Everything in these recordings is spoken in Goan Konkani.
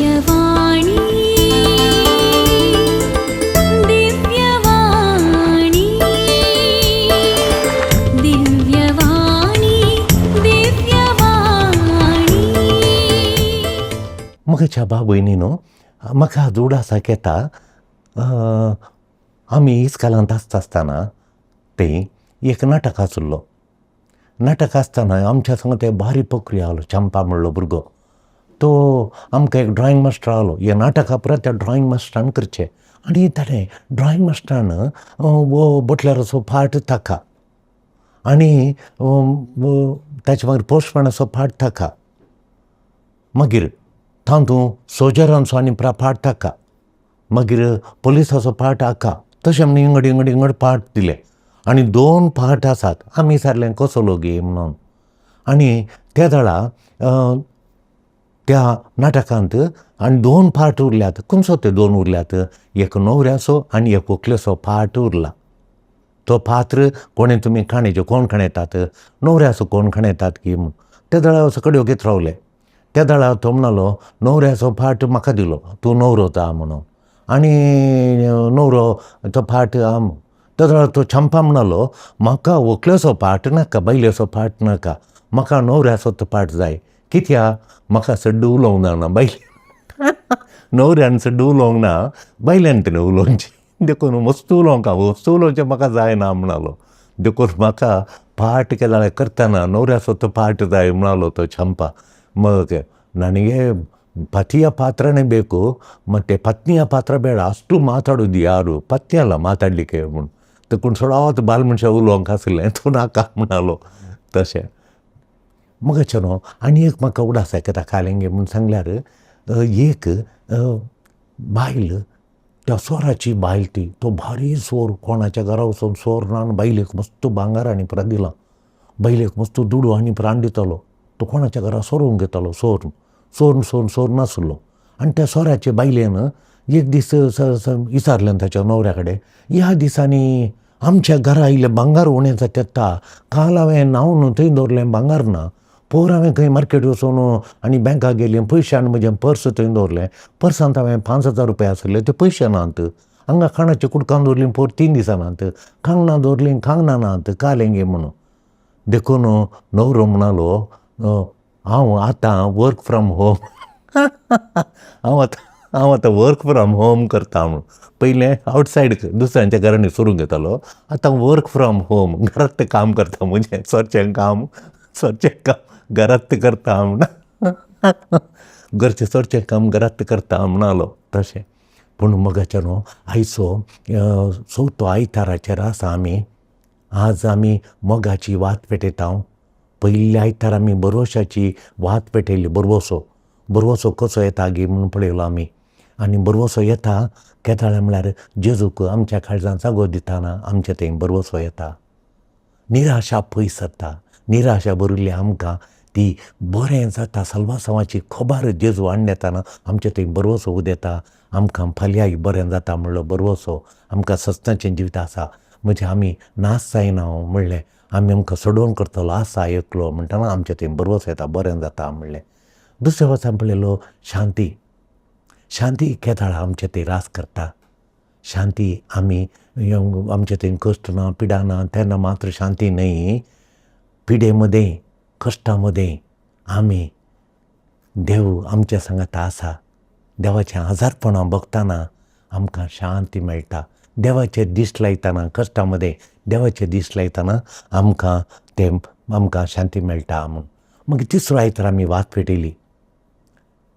दिव्यवाणी, दिव्यवाणी, दिव्यवाणी, दिव्यवाणी. म्हज्या भाव भयणीनो, म्हाका उगडासाक येता, आमी इस्कोलांत आसता आसतना थंय एक नाटक आसलो. नाटक आसतना आमच्या संग ते बारीक पोकरी आहलो चंपा म्हणलो भुरगो, तो आमकां एक ड्रॉइंग मास्टर आहलो. हें नाटक परत त्या ड्रॉइंग मास्टरान करचें आनी ताणें ड्रॉइंग मास्टरान हो बोटल्याराचो पार्ट ताका आनी ताचे मागीर पोस्टमॅनाचो पार्ट ताका, मागीर तातूंत सोल्जरांचो आनी पार्ट ताका, मागीर पोलिसाचो पार्ट हाका, तशें म्हण इंगड इंगड इंगड पार्ट दिले आनी दोन पार्ट आसात. आमी विचारलें कसलो गे म्हणून, आनी त्या वेळा त्या नाटकांत आनी दोन पार्ट उरल्यात. खंयचो ते दोन उरल्यात? एक न्हवऱ्याचो आनी एक व्हंकलेचो पार्ट उरला. तो पात्र कोणें तुमी काणयेचो कोण खणयतात, न्हवऱ्याचो कोण खणयतात की म्हूण त्या वेळार सकयल वगीत रावले. त्या वेळार तो म्हणालो न्हवऱ्याचो पार्ट म्हाका दिलो, तूं न्हवरो जा म्हणून, आनी न्हवरो तो पार्ट आम. त्या वेळार तो चंपा म्हणालो म्हाका व्हंकलेचो पार्ट नाका, बायलेचो पार्ट नाका, म्हाका न्हवऱ्याचो तो पार्ट जाय. कित्याक? म्हाका सड्ड उलोवंक जायना, बायले न्हवऱ्यान सड्ड उलोवंक ना, बायल्यान तेणें उलोवचें, देखून मस्त उलोवंक मस्त उलोवचें म्हाका जायना म्हणालो. देखून म्हाका पार्ट केन्ना करतना न्हवऱ्याचो तो पार्ट जाय म्हणालो तो चंपा. मग ನನಗೆ ಪತಿಯ ಪಾತ್ರನೇ ಬೇಕು, ಮತ್ತು ಪತ್ನಿಯ ಪಾತ್ರ ಬೇಡ, ಅಷ್ಟು ಮಾತಾಡೋದು ಯಾರು, ಪತ್ನಿ ಅಲ್ಲ ಮಾತಾಡಲಿಕ್ಕೆ म्हूण. देखून चडावत बायल मनशां उलोवंक आसलें तो नाका म्हणालो. तशें मगाचें न्हू आनी एक म्हाका उगडास येता कालेंगे म्हूण सांगल्यार, एक बायल त्या सोराची बायल ती, तो भारी सोर, कोणाच्या घरा वचून सोर ना, बायलेक मस्त भांगर आनी परत दिलां, बायलेक मस्त दुडू आनी प्राण दितालो. तो कोणाच्या घरा सोरोवन घेतालो, सोर सोरून सोरून सोरून आसलो. आनी त्या सोऱ्याचे बायलेन एक दीस विचारलें ताच्या न्हवऱ्या कडेन, ह्या दिसांनी आमच्या घरा इल्लें भांगर उणें जाता येता, काल हांवें न्हांवन थंय दवरलें भांगर ना, पोर हांवें खंय मार्केट वचून आनी बँकाक गेलें, पयशे हाडून म्हजें पर्स थंय दवरलें, पर्सांत हांवें 5,000 रुपया आसले, ते पयशे नात, हांगा खाणाच्या कुडकान दवरलीं पोर 3 दिसां नात, कांगणां दवरलीं कांगणां नात, काल हेंगे म्हणून. देखून न्हवरो म्हणालो हांव आतां वर्क फ्रॉम होम, हांव आतां वर्क फ्रॉम होम करता म्हूण. पयलें आवटसायड दुसऱ्यांच्या घरांनी सोरून घेतालो, आतां वर्क फ्रॉम होम घरांत काम करता, म्हजें चडचें काम चडचें काम घरांत करता म्हण, घरचें चडचें काम घरांत करता म्हणालो. तशें पूण मगाचें न्हू आयचो चवथो आयताराचेर आसा आमी. आज आमी मोगाची वात पेटयता. पयल्या आयतार आमी बरोवशाची वात पेटयली, बरवसो बरवसो कसो येता गी म्हूण पळयलो आमी. आनी बरवसो येता केदाळ म्हळ्यार जेजूक आमच्या काळजान जागो दितना आमचे थंय बरवसो येता. निराशा पयस जाता, निराशा भरिल्ली आमकां ती बरें जाता. सल्वासांवाची खबर जेजू हाडून येताना आमचे थंय बरवसो उदेता, आमकां फाल्यांय बरें जाता म्हणलो बरवसो. आमकां सस्नाचें जिवीत आसा म्हणजे आमी नाश जायना म्हणलें, आमी आमकां सोडोवन करतलो आसा एकलो म्हणटना आमचे थंय बरवसो येता, बरें जाता म्हणलें. दुसऱ्या वर्सा पळयलो शांती, शांती केदाळ आमचे थंय रास करता. शांती आमी आमचे थंय कश्ट ना, पिडा ना, तेन्ना मात्र शांती न्हय, पिडे मदें कश्टां मदें आमी देव आमच्या सांगाता आसा. देवाचें आजारपणां भोगतना आमकां शांती मेळटा. देवाचेर दीस लायतना कश्टां मदें देवाचेर दीस लायतना आमकां तें आमकां शांती मेळटा म्हूण. मागीर तिसरो आयतार आमी वात पेटयली,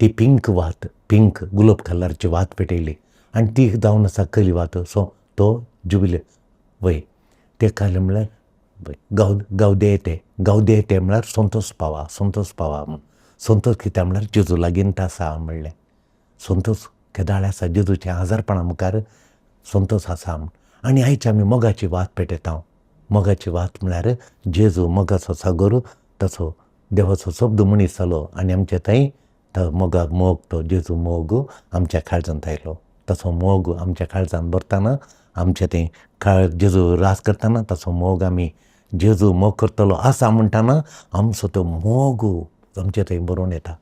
ती पिंक वात, पिंक गुलाब कलरची वात पेटयली आनी ती जावन आसा कली वात. सो तो जुबिले वय ते काले म्हळ्यार गावदे येते, गावदे येते म्हळ्यार संतोष पावा, संतोष पावा म्हूण. संतोष कित्याक म्हळ्यार जेजू लागींत आसा म्हणलें. संतोष केदाळ आसा जेजूच्या आजारपणा मुखार संतोष आसा म्हूण. आनी आयची आमी मोगाची वात पेटयता. मोगाची वात म्हळ्यार जेजू मोगाचो सागोर, तसो देवाचो शब्द मनीस जालो आनी आमचे थंय तो मोगा मोग, तो जेजू मोग आमच्या काळजांत आयलो. तसो मोग आमच्या काळजांत भरतना आमचे थंय काळ जेजू रास करतना तसो मोग आमी जेजू मोग करतलो आसा म्हणटना आमचो तो मोग आमचे थंय बरोवन येता.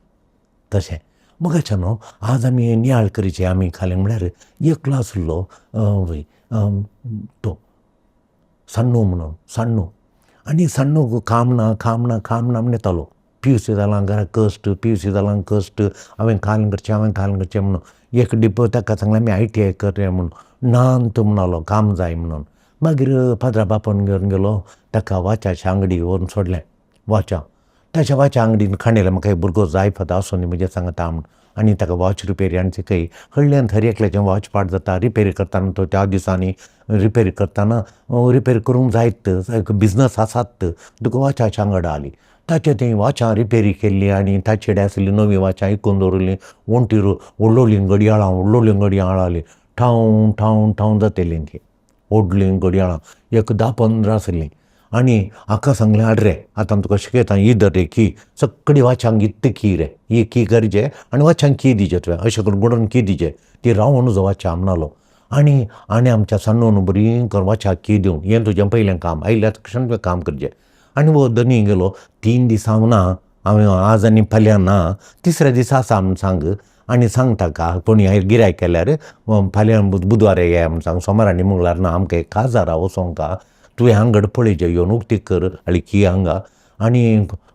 तशें मोगाच्या न्हू आज आमी नियाळ करचे आमी खालें म्हळ्यार एकलो आसलो वय तो सान्नू म्हणून सान्नू आनी सान्नूक काम ना काम ना काम ना म्हण येतालो. पिवशी जालां घरा कश्ट, पिवशी जालां कश्ट, हांवें काल करचें, हांवें काल करचें म्हणून. एक डिपो ताका सांगलें आमी ITI कर रे म्हणून. ना तो म्हणालो काम जाय म्हणून. मागीर पाद्रा बापान घेवन गेलो ताका वाच्याच्या आंगडी व्हरून सोडलें वाचा. ताच्या वाच्या आंगडीन खाणेलें म्हाका एक भुरगो जाय फांतां आसूं न्ही म्हजें सांगता म्हूण. आनी ताका वॉच रिपेरी आनी शिकय हळ्ळ्यान हर एकल्याचें वॉच पाड जाता रिपेरी करतना तो त्या दिसांनी रिपेरी करतना रिपेरी करूंक जायत बिजनस आसात तुका वॉचाची आंगड आली ताचे थंय वॉचां रिपेरी केल्ली आनी ताचे कडेन आशिल्ली नवीं वॉचां इकून दवरिल्लीं वण्टीर व्हडलीं घडयाळां व्हडलीं घडयाळां आसलीं ठाव ठाव ठाव जातालीं तीं व्हडलीं घडयाळां एक 10-15 आसलीं. आनी हाका सांगलें हाड रे आतां तुका शिकयता ही धर रे की सगळी वाच्यांक इत्त की रे ही की गरजे आनी वाच्यांक की दिजे तुवें अशें करून गुडून की दिजे ती रावून जो वाच्या म्हणालो. आनी आनी आमच्या सान्नून बरी करून वाच्याक की दिवन हें तुजें पयलें काम आयल्यार तक्षण तुवें काम करचें. आनी वो धनी गेलो 3 दीस हांव ना, हांवें आज आनी फाल्यां ना, तिसऱ्या दिसा आसा म्हूण सांग आनी सांग ताका कोणी गिरायक केल्यार फाल्यां बुधवारा ये म्हूण सांग, सोमार आनी मंगळार ना, आमकां एक काजारा वचोंक तुवें हांगड पळयचें येवन उक्ती कर आनी की हांगा आनी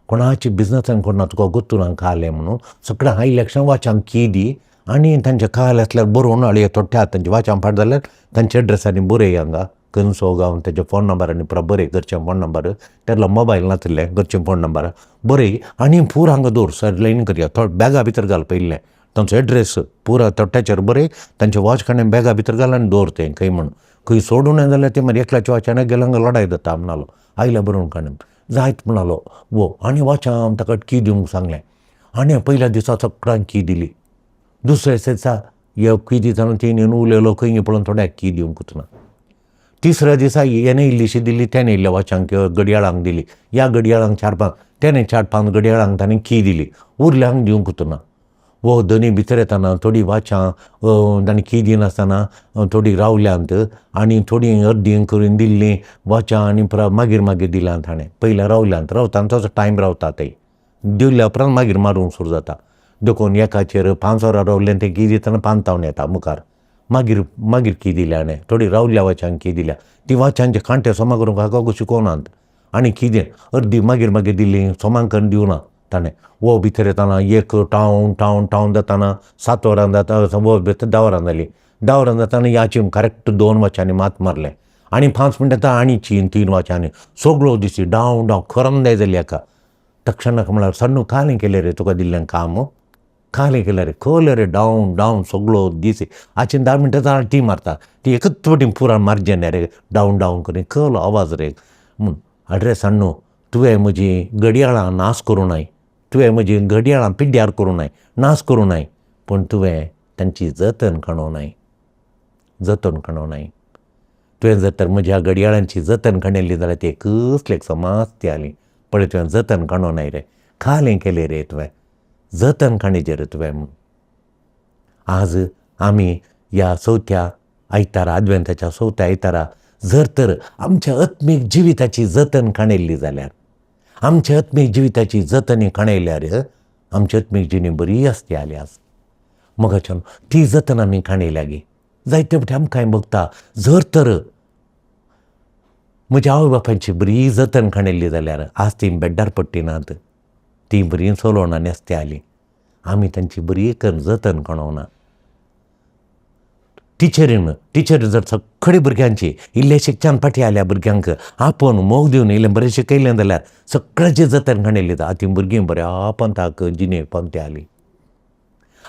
कोणाची बिजनसान कोण ना तुका गोत्तू ना कालें म्हणून सगळें आयल्या क्षण वाच्यांक की दी आनी तांचे काल आसल्यार बरोवन हाडया थोड्या तांचे वाच्यांक फाट जाल्यार तांच्या एड्रेसांनी बरय हांगा खंयचो गांव तांचे फोन नंबर आनी पुरो बरय घरचे फोन नंबर तेन्ना मोबायल नासले घरचे फोन नंबर बरय आनी पूर हांगा दवर सर लायन करया थोडे बॅगा भितर घाल पयलें तांचो एड्रेस पुरा थोट्याचेर बरय तांचे वॉच काडून बॅगा भितर घाल आनी दवर तें खंय म्हण खंय सोडून जाल्यार तें मागीर एकल्याच्या वाच्यान गेल्या हांगा लडाय जाता म्हणालो आयल्या बरोवन काडून जायत म्हणालो वो आनी वाच्यां ताका की दिवंक सांगलें आनी पयल्या दिसा सगळ्यांक की दिली. दुसऱ्या दिसा की दितना तेणी उलयलो खंय पळोवन थोड्याक की दिवंकूच ना. तिसऱ्या दिसा हेणें इल्लीशी दिली तेणें इल्ल्या वाच्यांक घडयाळांक दिली ह्या घडयाळांक 4-5 तेणें 4-5 घडयाळांक ताणें की दिली उरल्यांक दिवंकूच ना. वो धनी भितर येताना थोडीं वाच्यां ताणें की दिनासतना थोडीं रावल्यांत आनी थोडीं अर्दी करून दिल्लीं वाच्यां आनी मागीर मागीर दिल्यां ताणें पयलें रावल्यांत रावता तसो टायम रावता थंय दिवल्या उपरांत मागीर मारूंक सुरू जाता. देखून एकाचेर 5 वरां रावलें तें की दितना पांतावन येता मुखार मागीर मागीर की दिल्या हाणें थोडी रावल्या वाच्यांक की दिल्या ती वाच्यांचे कांटे सोमा करूंक हाका शिकोवनात आनी कितें अर्दी मागीर मागीर दिली सोमांक करून दिवना ताणें. वो भितर येताना एक टावन टावन टावन जाताना 7 वरां जाता वो भितर 10 वरां जालीं 10 वरां जाताना ह्याची करेक्ट 2 वाच्यांनी मात मारलें आनी 5 मिनटां जाता आनी 3 वाच्यांनी सगळो दिसी डाव डाव खरंदाय जाली हाका. तक्षणाक म्हळ्यार सन्नू कालें केलें रे तुका दिल्लें काम कालें केलें रे खोलें रे डावन डावन सगळो दीस आचेन 10 मिनटां जाल्यार ती मारता ती एकच वटीन पुरान मारचें न्ही रे डावन डावन करून खोलो आवाज रे म्हूण. आडरे सन्नू तुवें म्हजी घडयाळां नाश करूं नाय, तुवें म्हजी घडयाळां पिड्ड्यार करूं नाय, नाश करूं नाय, पूण तुवें तांची जतन काडूं नाय, जतन काडूं नाय. तुवें जर तर म्हज्या घडयाळांची जतन काडिल्ली जाल्यार ती कसलेक समाज ती आली पळय तुवें जतन काडूं नाय रे कालें केलें रे तुवें जतन काडचें रे तुवें म्हूण. आज आमी ह्या चवथ्या आयतारा आदवेंताच्या चवथ्या आयतारा जर तर आमच्या आत्मीक जिविताची जतन काडिल्ली जाल्यार आमच्या आत्मीक जिविताची जतनी काडल्यार आमची आत्मीक जिणी बरी आसती आली आज मोगाच्यान ती जतन आमी काडल्या गे जायते फावटी आमकां भोगता. जर तर म्हज्या आवय बापायची बरी जतन काडिल्ली जाल्यार आज ती बेड्डार पडटी नात, ती बरी चलोवना नेसती आली आमी तांची बरी करून जतन काडूंक ना. टिचरीन टिचर जर सगळे भुरग्यांची इल्ले शिक्षण फाटीं आयल्या भुरग्यांक आपोवन मोग दिवन इल्लें बरें शिकयलें जाल्यार सगळ्यांचें जतन काडिल्लें आतां तीं भुरगीं बऱ्या पंथाक जिणे पंथी आली.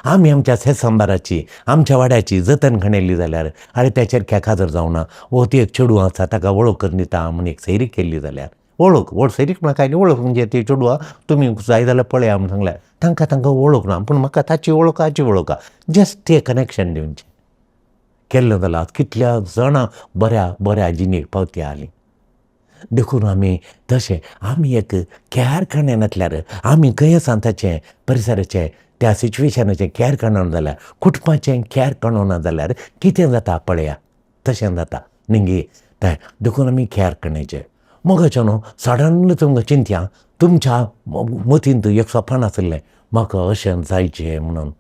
आमी आमच्या शेतसंबाराची आमच्या वाड्याची जतन काडिल्ली जाल्यार आरे त्या चेरक्याक हाजर जावना वो ती एक चेडूं आसा ताका वळख करून दिता म्हूण एक सैरीक केल्ली जाल्यार वळख वळ सैरीक म्हळ्यार कांय न्ही वळख म्हणजे ती चेडवां तुमी जाय जाल्यार पळया म्हूण सांगल्यार तांकां तांकां वळख ना पूण म्हाका ताची वळख हाची वळख जस्ट तें कनेक्शन दिवचें केल्लें जाल्यार कितल्या जाणां बऱ्या बऱ्या जिणेक पावती आली. देखून आमी तशें आमी एक कॅर काडनासल्यार आमी खंय आसा ताचें परिसराचें त्या सिच्युएशनाचें कॅर काडना जाल्यार कुटुंबाचें कॅर काडना जाल्यार कितें जाता पळया तशें जाता न्ही तें. देखून आमी कॅर काडचें. मोगाचें न्हू सडनली तुमकां चिंतया तुमच्या मतींत एक सपन आशिल्लें म्हाका अशें जायचें म्हणून.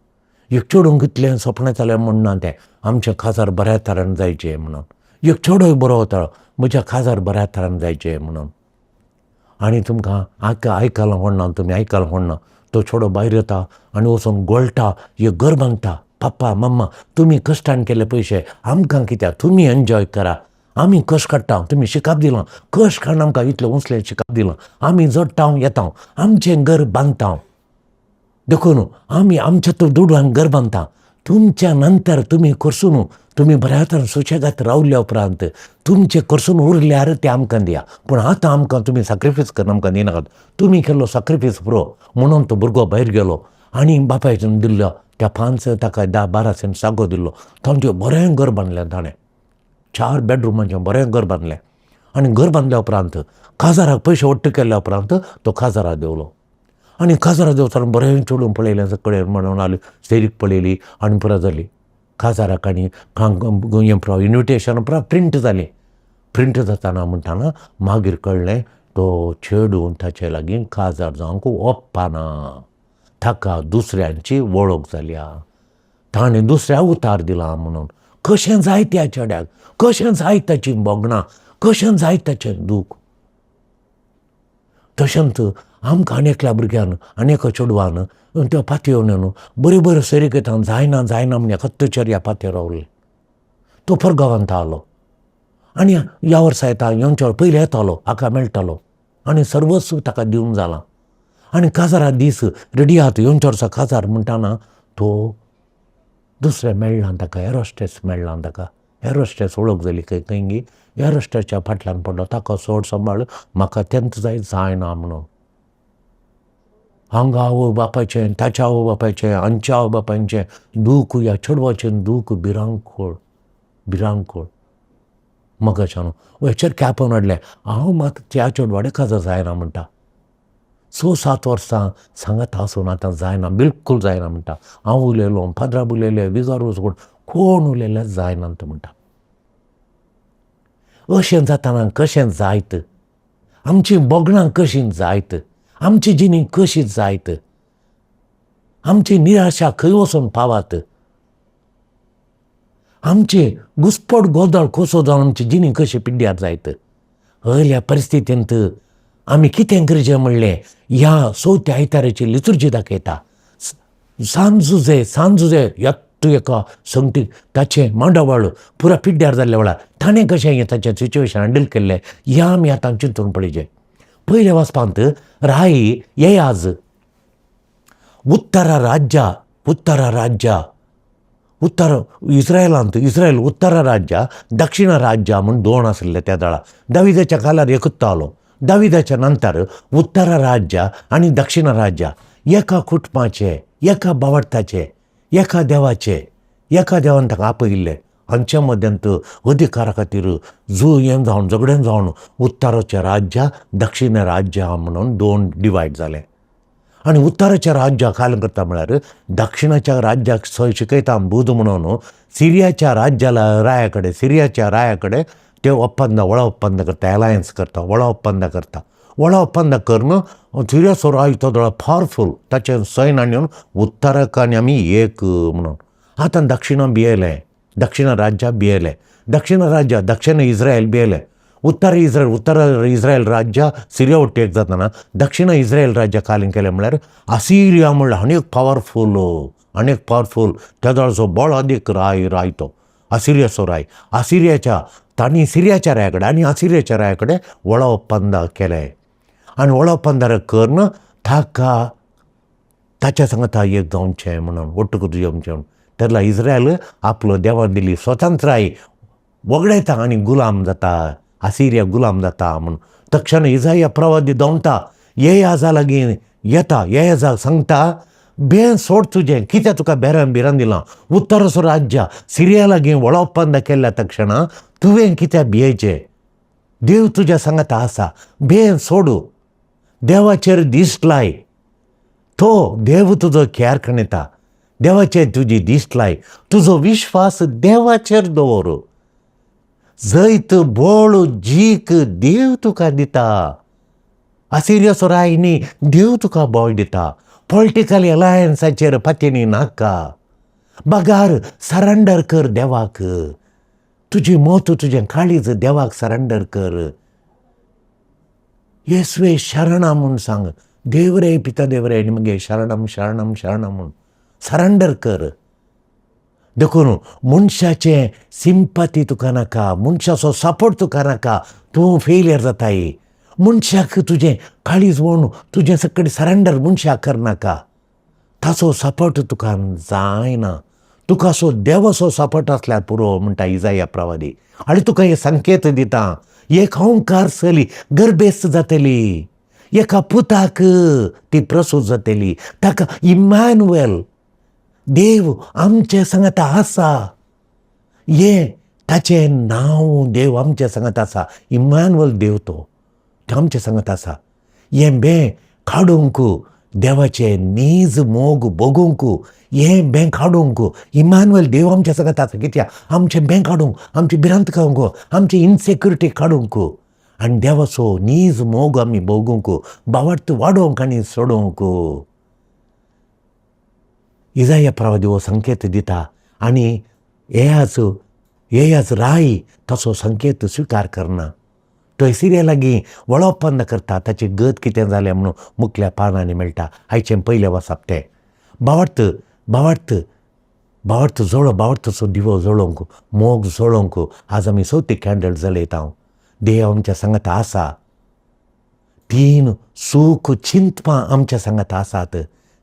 एक चेडूंक कितलें सपनां जालें म्हणना तें आमचें काजार बऱ्या तरान जायचें म्हणून. एक चेडोय बरो वतालो, म्हज्या काजार बऱ्या तरान जायचें म्हणून. आनी तुमकां आयकलां कोण ना, तुमी आयकलां कोण ना, तो चेडो भायर येता आनी वचून गोळटा, एक घर बांदता. पप्पा मम्मा तुमी कश्टान केल्ले पयशे आमकां कित्याक, तुमी एन्जॉय करा, आमी कश्ट काडटा, तुमी शिकाप दिलां, कश्ट काडून आमकां इतलें उंचलें शिकाप दिलां, आमी जोडटा येता, आमचें घर बांदता, देखून आमी आमच्या तो दुडवान घर बांदता. तुमच्या नंतर तुमी करसून तुमी बऱ्या तरेन सुशेगात रावल्या उपरांत तुमचें करसून उरल्यार तें आमकां दिया, पूण आतां आमकां तुमी साक्रिफायस करून आमकां दिनाकात, तुमी केल्लो साक्रिफायस पुरो म्हणून तो भुरगो भायर गेलो आनी बापायच्यान दिल्लो त्या 5 ताका 10-12 सेंट जागो दिल्लो, तांचें बरें घर बांदलें ताणें, 4 बेडरुमाचें बरें घर बांदलें. आनी घर बांदल्या उपरांत काजाराक पयशे वट्ट केल्या उपरांत तो काजाराक देंवलो आनी काजाराक देंवतना बरें चेडूं पळयलें, सगळें म्हणून आली सेरीक पळयली आनी पुरो जाली. काजाराक आनी हें पुरो इन्विटेशन पुरो प्रिंट जालें. प्रिंट जाताना म्हणटाना मागीर कळ्ळें तो चेडूं ताचे लागीं काजार जावंक वचपाना, ताका दुसऱ्यांची वळख जाल्या, ताणें दुसऱ्या उतार दिला म्हणून. कशें जाय त्या चेड्याक, कशें जाय ताची भोगणां, कशें जाय ताचें दूख. तशेंच आमकां आनी एकल्या भुरग्यान आनी एका चेडवान त्या पातयेवन न्हू बऱ्यो बऱ्यो सरी घेता, जायना जायना म्हण एकच ह्या पातयेर रावले. तो परगांवांत आलो आनी ह्या वर्सा येता, येवच्या पयलीं येतालो, हाका मेळटालो आनी सर्वस्व ताका दिवन जालां. आनी काजारा दीस रेडी आहात, येवच्या वर्सा काजार म्हणटाना तो दुसरें मेळ्ळां ताका, एरोस्टेस मेळ्ळां ताका, एरोस्टेस वळख जाली खंय खंय, एरोस्टेसच्या फाटल्यान पडलो, ताका सोड सांबाळ, म्हाका तेंच जाय जायना म्हणून. हांगा आवय बापायचें, ताच्या आवय बापायचें, हांच्या आवय बापायचें दूख, ह्या चेडवाचें दूख भिरांकूळ भिरांकूळ. मगाच्यान हेचेर कॅपन हाडलें, हांव मात त्या चेडवाडे काजार जायना म्हणटा. 6-7 वर्सां सांगत आसून आतां जायना, बिलकूल जायना म्हणटा. हांव उलयलो, फादराब उलयले, विगार कोण कोण उलयले जायना तो म्हणटा. अशें जाताना कशें जायत, आमचीं भोगणां कशीं जायत, आमची जिणी कशी जायत, आमची निराशा खंय वचून पावत, आमचे घुसपट गोंदळ कसो जावन आमची जिणी कशी पिड्ड्यार जायत. हयल्या परिस्थितींत आमी कितें करचें म्हणलें ह्या चवथ्या आयताराची लितुर्जी दाखयता. सांजुजे सांजुजे यत्त एका संगती ताचें मांडावळ पुरा पिड्ड्यार जाल्ल्या वेळार ताणें कशें हें ताचें सिच्युएशन हँडल केल्लें ह्या आमी आतां चिंतून पळयचें. पयल्या वाचपांत राय येयाज उत्तरा राज्या, उत्तरा राज्या, उत्तर इस्रायलांत, इस्रायल उत्तरा राज्या दक्षिण राज्या म्हूण दोन आशिल्ले त्या दळा. दाविदाच्या कालार एकूच आलो. दाविदाच्या नंतर उत्तरा राज्या आनी दक्षिण राज्या एका कुटुंबाचे, एका बावडताचे, एका देवाचे, एका देवान ताका आपयिल्ले. हांच्या मद्यांत अधिकारा खातीर जू हें जावन झगडें जावन उत्तराचें राज्य दक्षिण राज्य म्हणून दोन डिवायड जालें. आनी उत्तराच्या राज्याक खाल करता म्हळ्यार दक्षिणाच्या राज्याक शिकयता बूद म्हणून सिरियाच्या राज्याला राया कडेन, सिरियाच्या राया कडेन ते ఒప్పంద ಒಳ ಒಪ್ಪಂದ करता, अलायन्स करता, ಒಳ ಒಪ್ಪಂದ करता. ಒಳ ಒಪ್ಪಂದ करून सिरियाचो राय तो पावरफूल, ताचें सैन आनी उत्तराक आनी आमी एक म्हणून. आतां दक्षिणा भियेलें, दक्षिण राज्या भियेलें, दक्षिण राज्या दक्षिण इस्रायल भियेलें, उत्तर इस्रायल, उत्तर इस्रायल राज्य सिरिया वट्टी एक जातना दक्षिण इस्रायल राज्य कालीन केलें म्हळ्यार असिरिया म्हणल्यार आनी एक पावरफूल, आनी एक पावरफूल त्या वेळाचो बळ अदीक राय राय तो असिरियाचो राय. असिरियाच्या तांणी सिरियाच्या राया कडेन आनी असिरियाच्या राया कडेन ಒಳ ಒಪ್ಪಂದ केलें आनी ಒಳ ಒಪ್ಪಂದ करून ताका ताच्या सांगता एक जावचें म्हणून, ಒಟ್ಟುಗು येवचें म्हणून. तेन्ना इस्रायल आपलो देवान दिल्ली स्वतंत्राय वगडायता आनी गुलाम जाता, असिरिया गुलाम जाता म्हणून. तक्षण इजाया प्रवादी दवता, येयाजा लागीं येता, येयाजाक सांगता बें सोड तुजें, कितें तुका बेरान बिरान दिलां, उत्तराचो राज्य सिरिया लागीं ಒಳ ಒಪ್ಪಂದ केल्ल्या तक्षणा तुवें कित्याक भियेचें, देव तुज्या सांगाता आसा, बें सोडू, देवाचेर दिश्ट लाय, तो देव तुजो केर कणयता, देवाचेर तुजी दिश्ट लाय, तुजो विश्वास देवाचेर दवर, जैत बोळ जीक देव तुका दिता, असिरियाचो राय न्ही, देव तुका बळ दिता, पॉलिटिकल अलायन्साचेर पातयेनी नाका. बगार सरेंडर कर देवाक. तुजी मोत तुजें काळीज देवाक सरेंडर कर. येसवे शरणा म्हूण सांग. देव रे पिता देव रे आनी मागीर शरणम शरणम शरणम म्हूण सरेंडर कर. देखून मनशाचें सिंपती तुका नाका, मनशाचो सपोर्ट तुका नाका, तूं फेलियर जाताय. मनशाक तुजें काळीज म्हूण तुजें सगळें सरेंडर मनशाक करनाका. ताचो सपोर्ट तुका जायना. तुका असो देवाचो सपोर्ट आसल्यार पुरो म्हणटा इजाया प्रवादी. आनी तुका हे संकेत दिता, एक ओंकार चली गर्भेस्त जातली, एका पुताक ती प्रसूत जातली, ताका इमानुएल देव आमचे सांगाता आसा, हें ताचें नांव. देव आमचे सांगात आसा, इमानुएल देव तो आमचे सांगात आसा. हें बें काडूंक देवाचें नीज मोग भोगूंक, हें बें काडूंक इमानुएल देव आमच्या सांगात आसा. कित्याक आमचें बें काडूंक, आमची भिरांत काडूंक, आमची इनसेक्युरिटी काडूंक आनी देवाचो नीज मोग आमी भोगूंक, भावार्थ वाडोवंक आनी सोडोवंक इजाया प्रवादी हो संकेत दिता. आनी येयाज राय ताचो संकेत स्विकार करना. तो सिरिया लागीं वळप बंद करता. ताची गत कितें जालें म्हणून मुखल्या पानांनी मेळटा. आयचें पयलें वाचप तें. भावार्थ भावार्थ भावार्थ जळो, भावार्थाचो दिवो जळोवंक, मोग जळोवंक आज आमी चवथी कॅन्डल जलयता. देव आमच्या सांगाता आसा. तीन सूख चिंतपां आमच्या सांगाता आसात.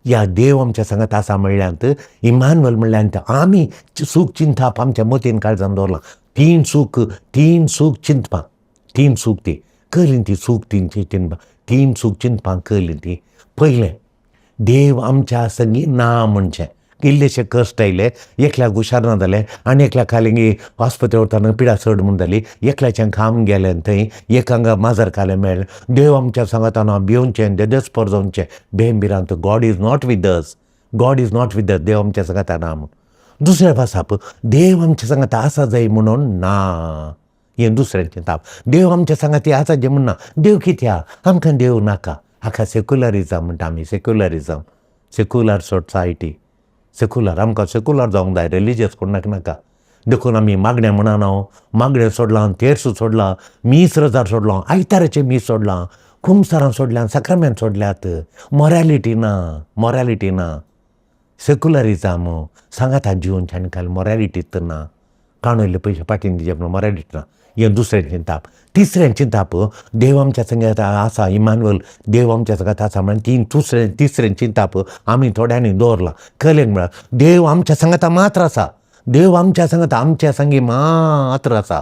ह्या देव आमच्या सांगात आसा म्हणल्यात, इमानुएल म्हणल्यात आमी सूख चिंताप आमच्या मतीन काळजान दवरलां. तीन सूख, तीन सूख चिंतपां, तीन सूख ती कलीं, ती सूख तीन चिंतपां, तीन सूख चिंतपां कलीं ती. पयलें, देव आमच्या संगी ना म्हणचें. इल्लेशे कश्ट आयले, एकल्याक हुशार ना जालें आनी एकल्याक खाली आस्पत्रे वताना पिडा चड म्हूण जाली, एकल्याचें काम गेलें थंय, एक हांगा माजर खालें मेळ्ळें. देव आमच्या सांगाताना भिवचें, देदेस्पर जावचें, भेम भिरांत. God is not with us, God is not with us. देव आमच्या सांगाता ना म्हूण. दुसरें वाचप, देव आमच्या सांगाता आसा जाय म्हणून ना, हें दुसरें चिंताप. देव आमच्या सांगाती आसा जें म्हण ना. देव कित्याक आमकां देव नाका. हाका सेक्युलरिजम म्हणटा आमी. Secularism, secular society, secular. आमकां सेक्युलर जावंक जाय, रिलिजियस कोणाक नाका. देखून आमी मागणें म्हणना, मागणें सोडलां, तेर्स सोडलां, मीस रजार सोडलां, आयताराचें मीस सोडलां, कुमसारां सोडल्यात, साक्रामेंत सोडल्यात. मोरालिटी ना, मोरालिटी ना. सेक्युलरिजम सांगाता जिवन आनी मोरालिटी ना. काणयल्ले पयशे पाटीन दिवचे पूण मोरालिटी ना. हें दुसरें चिंताप. तिसरें चिंताप, देव आमच्या संगात आसा, इमानुएल देव आमच्या संगात आसा म्हळ्यार तीन दुसरें तिसरें चिंताप आमी थोड्यांनी दवरलां. कलेक म्हळ्यार देव आमच्या सांगाता मात्र आसा, देव आमच्या सांगाता, आमच्या संगी मात्र आसा.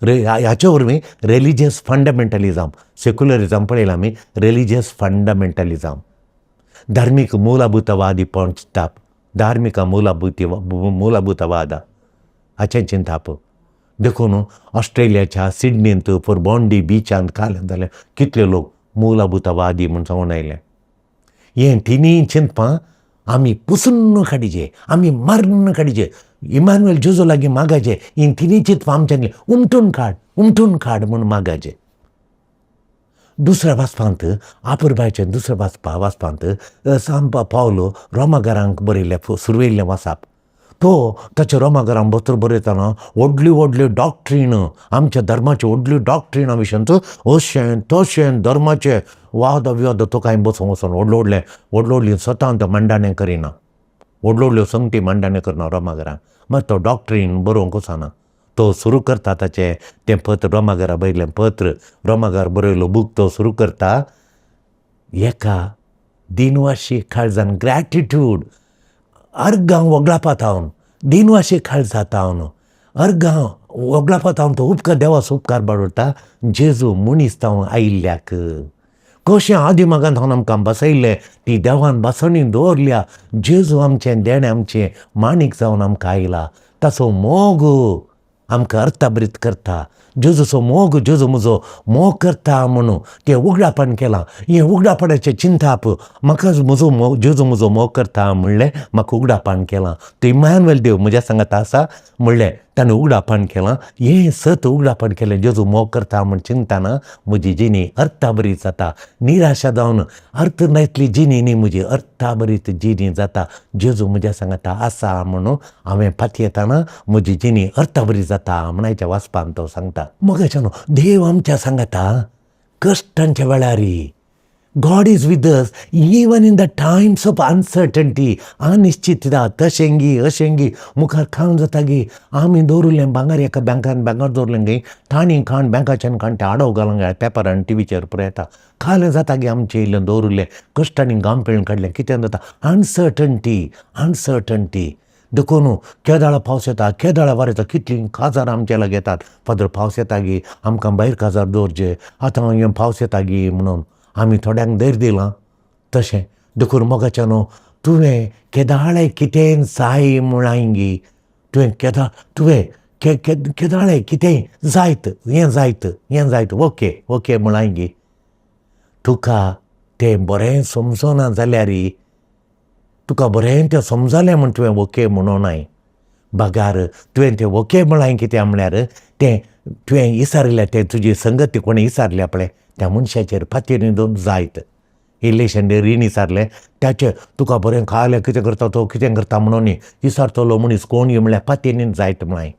रे हाचे वरवीं रिलिजियस फंडामेंटलिजम, सेक्युलरिजम पळयलां आमी. रिलिजियस फंडामेंटलिजम, धार्मीक मूलभूतवादीपण चिंताप, धार्मीक मूलभूतवाद हाचें चिंताप. देखून ऑस्ट्रेलियाच्या सिडनींत फॉर बॉन्डी बिचांत काल जाल्यार कितले लोक मूलभूतवादी म्हूण सांगून आयले. हें तिनूय चिंतपां आमी पुसून काडिजे, आमी मारून काडिजे. इमानुएल जेजू लागीं मागाचे, हीं तिनूय चिंतपां आमच्यांतलीं उमटून काड, उमटून काड म्हूण मागाचे. दुसऱ्या वाचपांत, आपुरबायचें दुसऱ्या वाचपांत सांत पावलो रोमागारांक बरयल्लें सुरवेल्लें वाचप. तो ताच्या रोमागारांक पत्र बरयतना व्हडली व्हडली डॉक्ट्रीन, आमच्या धर्माची व्हडली डॉक्ट्रिना विशयांत अशें तशें धर्माचे वाद विवाद तो कांय बसून वचून व्हडले व्हडले व्हडले व्हडली सतां तो मांडाणे करिना, व्हडल्यो व्हडल्यो संगती मांडाणे करना रोमागरान. मागीर तो डॉक्ट्रीन बरोवंक वचना. तो सुरू करता ताचें तें पत्र, रोमागरा बरयल्लें पत्र, रोमागार बरयलो बूक तो सुरू करता एका दिनवाशी काळजान, ग्रॅटिट्यूड, अर्गां वगळापात हांव, दिनवाशी काळजात हांव अर्गां वगळापात हांव. तो उपकार, देवाचो उपकार बाडवता, जेजू मनीस जावन आयिल्ल्याक. कशें आदी मागान थावन आमकां बसयल्लें, ती देवान बसणी दवरल्या. जेजू आमचें देणें, आमचें माणीक जावन आमकां आयला. ताचो मोग आमकां अर्थाभरीत करता. जेजूचो मोग, जेजू म्हजो मोग करता म्हणून तें उगडापण केलां. हें उगडापणाचें चिंताप म्हाका, म्हजो मोग, जेजू म्हजो मोग करता म्हणलें म्हाका उगडापण केलां. तो इमानुएल देव म्हज्या सांगात आसा म्हणलें. ताणें उगडापण केलां. हें सत उगडापण केलें. जेजू मोग करता म्हूण चिंतना म्हजी जिणी अर्थाबरी जाता. निराशा जावन अर्थ नासली जिणी न्ही, म्हजी अर्थाबरीत जिणी जाता. जेजू म्हज्या सांगाता आसा म्हणून हांवें पातयेतना म्हजी जिणी अर्थाबरी जाता म्हण आयच्या वाचपान तो सांगता. मोगाच्यानो, देव आमच्या सांगाता कश्टांच्या वेळार. God is with us even in the times of uncertainty, अनिश्चितता. तशें गी अशें गी, मुखार खाण जाता गी. आमी दवरिल्लें भांगर एका बँकान बँकार दवरलें गी, तांणी खाण बँकाच्यान खाण तें आडव घालूंक जाय. पेपर आनी टिवीचेर पुरो येता. खालें जाता गी आमचें इल्लें दवरिल्लें, कश्टांनी घाम पिळून काडलें, कितें जाता? Uncertainty, uncertainty. देखून केदाळा पावस येता, केदाळा वारें येता, कितलीं काजार आमच्या लागीं येतात. फादर, पावस येता गी, आमकां भायर काजार दवरचें, आतां हें पावस येता गी म्हणून आमी थोड्यांक धैर्य दिलां तशें. देखून मोगाच्या न्हू, तुवें केदाळे कितें जाय म्हळां गी, तुवें केदा तुवें केदाळे कितेंय जायत, हें जायत, हें जायत, ओके ओके म्हळां गी, तुका तें बरें समजना जाल्यार, तुका बरें तें समजलें म्हूण तुवें ओके म्हणूं. बगार तुवें तें ओके म्हळां कित्याक म्हळ्यार तें तुवें विसारलें, तें तुजी संगती कोणें विसारल्या पळय त्या मनशाचेर फातीर दोन जायत. इल्लेशें रीण विसारलें ताचें, तुका बरें खालें, कितें करता तो, कितें करता म्हणून न्ही, विसारतलो मनीस कोण म्हणल्यार पातयेनीन जायत म्हळां.